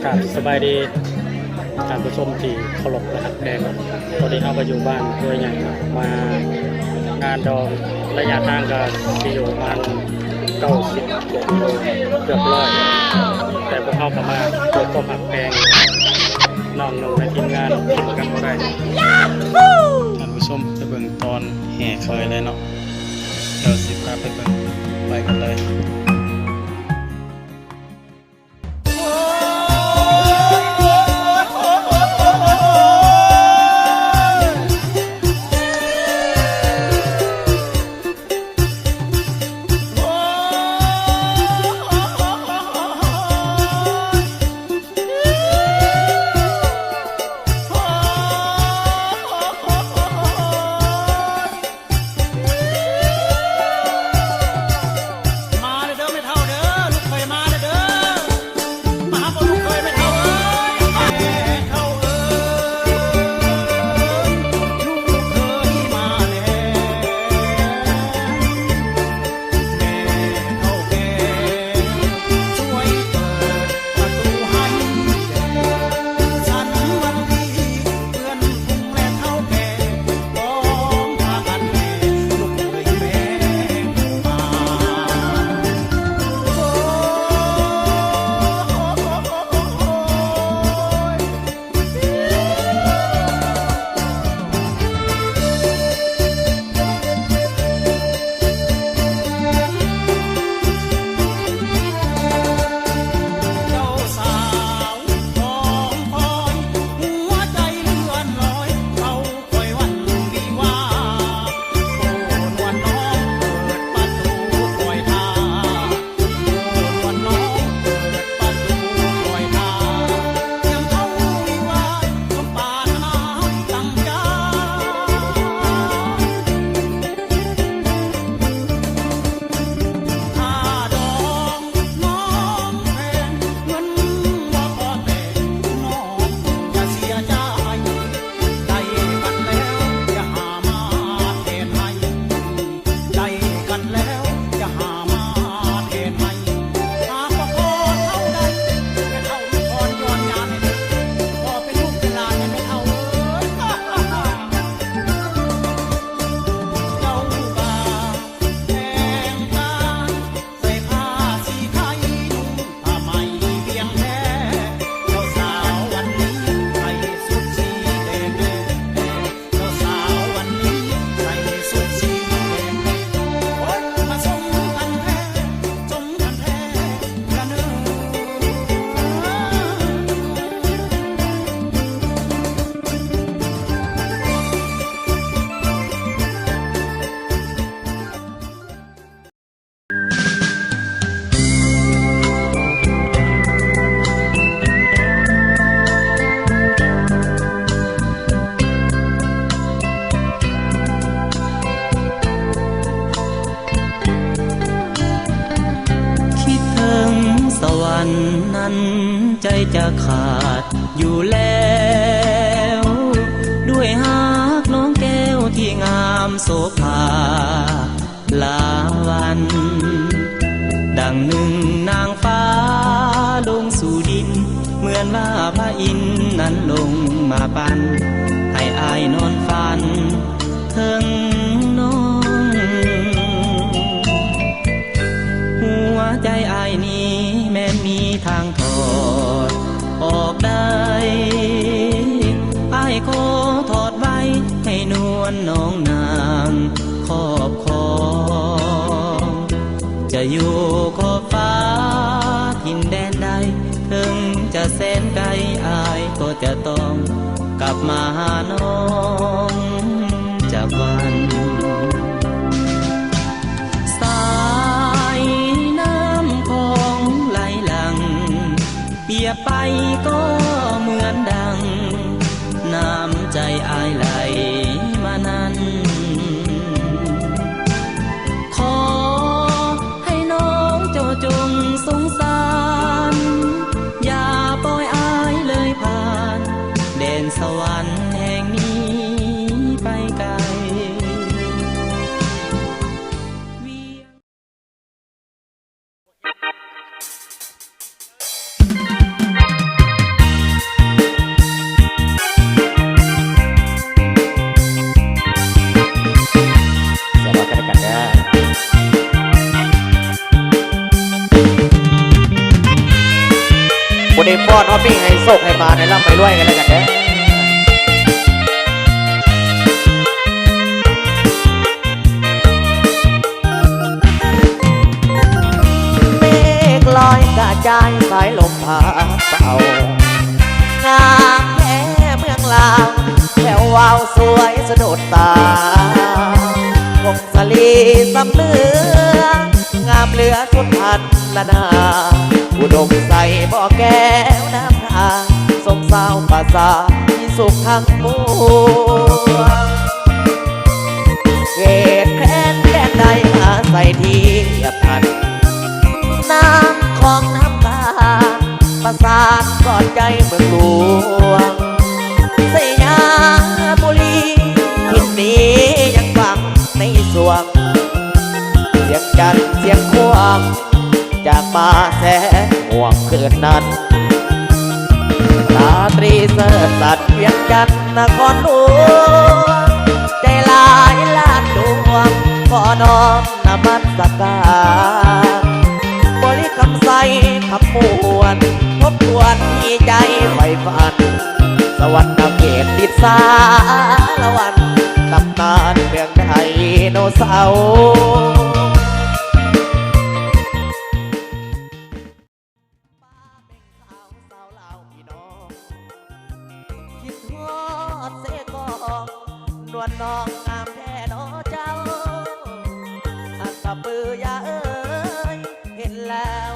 ກາບສະບາຍດີທ່ານຜູ້ຊົມທີ່ເຄົາລົບ ແລະ ຮັກແພງ. ຕອນນີ້ເຮົາກໍຢູ່ບ້ານຫ້ວຍໃຫຍ່ ມາງານດອງ ໄລຍະທາງກໍຊິຢູ່ປະມານເກົ້າສິບກວ່າກິໂລ ເກືອບຮ້ອຍ ແຕ່ພວກເຮົາກໍມາດ້ວຍຄວາມຮັກແພງ ນ້ອງໜຸ່ມໃນທີມງານ ຖິ້ມກັນບໍ່ໄດ້. ທ່ານຜູ້ຊົມໄປເບິ່ງຕອນແຫ່ເຂີຍເລີຍເນາະ. ດຽວຊິພາໄປເບິ່ງ ໄປກັນເລີຍ. ມາເດີແມ່ເຖົ້າເດີ ລູກຂ້ອຍມາເດີ ມາຫາພໍ່ລູກເຂີຍແມ່ເຖົ້າເອີຍ ແມ່ເຖົ້າເອີຍ ລູກເຂີຍມາແລ້ວ ແມ່ເຖົ້າແກ່ ຊ່ວຍເປີດປະຕູໃຫ້ແດ່ ສັນວັນດີ ເພື່ອນຝູງແລະເຖົ້າແກ່ ພ້ອມພາກັນແຫ່ລູກເຂີຍແມ່ມາ. ໂອ້ຍ ເຈົ້າສາວຂອງຂ້ອຍ ຫົວໃຈເລື່ອນລອຍ ເຂົາ ຂ້ອຍວັນວິວາ ໂອ້ ນວນນ້ອງເປີດປະຕູຂ້ອຍຖ້າ ໂອ້ ນວນນ້ອງເປີດປະຕູຂ້ອຍຖ້າ ຕຽມເອົາວິວາ ສົມປາດຖະໜາຕັ້ງໃຈ ຄ່າດອງ ນ້ອງແພງ ເງິນບໍ່ພໍແຕ່ງ ນ້ອງຢ່າເສຍໃຈ ໄດ້ກັນແລ້ວຢ່າຫາມາແທນໃຫ້ ໄດ້ກັນແລ້ວຢ່າຫາມາແທນໃຫ້ ຫາກວ່າພໍ່ເຖົ້າໄດ້ ແມ່ເຖົ້າມີພອນຍ້ອນຍານໃຫ້ເດີ ຂໍເປັນລູກເປັນຫຼານໃຫ້ແມ່ເຖົ້າເອີຍ ເຈົ້າກະ ແຕ່ງກາຍໃສ່ຜ້າສີໄຂ່ ນຸ່ງຜ້າໄໝວຽງແພ ເຈົ້າສາວວັນນີ້ໃສ່ສຸດສີແດງແດງ ເຈົ້າສາວວັນນີ້ໃສ່ສຸດສີແດງແດງ ໂອ້ຍ ມາສົມກັນແທ້ ສົມກັນແທ້ລະເນີ. ຄິດເຖິງສະຫວັນນັ້ນໃຈຈະຂາດຢູ່ແລ້ວ ດ້ວຍຮັກນ້ອງແກ້ວທີ່ງາມໂສພາ ລາວັນ ດັ່ງໜຶ່ງນາງຟ້າລົງສູ່ດິນ ເໝືອນວ່າພະອິນນັ້ນລົງມາປັ້ນ ໃຫ້ອ້າຍນອນຝັນເຖິງນ້ອງ ຫົວໃຈອ້າຍນີ້ແມ່ນມີທາງຖອດອອກໄດ້ ອ້າຍຂໍຖອດໄວ້ໃຫ້ນວນນ້ອງນາງ ຄອບຄອງ ຈະຢູ່ຂອບຟ້າຖິ່ນແດນໃດ ເຖິງຈະແສນໄກ ອ້າຍກໍຈະຕ້ອງກັບມາຫານ້ອງຈັກວັນ. ສາຍນ້ຳຂອງໄຫຼຫຼັ່ງ ປຽບໄປກໍເໝືອນດັ່ງນ້ຳໃຈອ້າຍໄຫຼມານັ້ນ ຂໍໃຫ້ນ້ອງເຈົ້າຈົ່ງສົງສານ ຢ່າປ່ອຍອ້າຍເລີຍຜ່ານ ແດນສະຫວັນແຫ່ງນີ້ໄປໄກ. ໄດ້ຟ້ອນຮອບປີ້ໃຫ້ໂຊກໃຫ້ໝານ ໃຫ້ລ່ຳໃຫ້ລວຍກັນແລ້ວກັນເດີ. ເມກລອຍກະຈາຍ ສາຍລົມພັດເອົາ ງາມແທ້ເມືອງລາວ ແວວວາວສວຍສະດຸດຕາ ວົງສາລີສຳເໜືອ ງາມເຫຼືອສຸດພັນລະນາ ອຸດົມໄຊບໍ່ແກ້ວນາມທາ ຊົມຊາວປາສາດ ມີສຸກທັງປວງ ເຂດແຄວ້ນແດນໃດ ອາໄສທຽບທັນ ນ້ຳຂອງນ້ຳຕາ ປະສານກອດໃຈເມືອງຫຼວງ ໄຊຍະບູລີ ທິດນີ້ຍັງຝັງໃນສວງ ວຽງຈັນຊຽງຂວາງ ຈາກມາແສງມ່ວງຄືນນັ້ນ ລາຕຣີເສີດສັດວຽງຈັນນະຄອນຫຼວງ ໃຈຫຼາຍລ້ານດວງ ຂໍນ້ອມນະມັດສະການ ບໍລິຄຳໄຊຄຳມ່ວນ ທົບທວນທີ່ໃຈໃຝ່ຝັນ ສະຫວັນນະເຂດຕິດສາລະວັນ ຕຳນານເມືອງໄດໂນເສົາ. ສາວລາວພີ່ນ້ອງ ຄິດຮອດເຊກອງ ນວນນ້ອງງາມແທ້ນໍເຈົ້າ ອັດຕະປືຢາເອີຍ ເຫັນແລ້ວ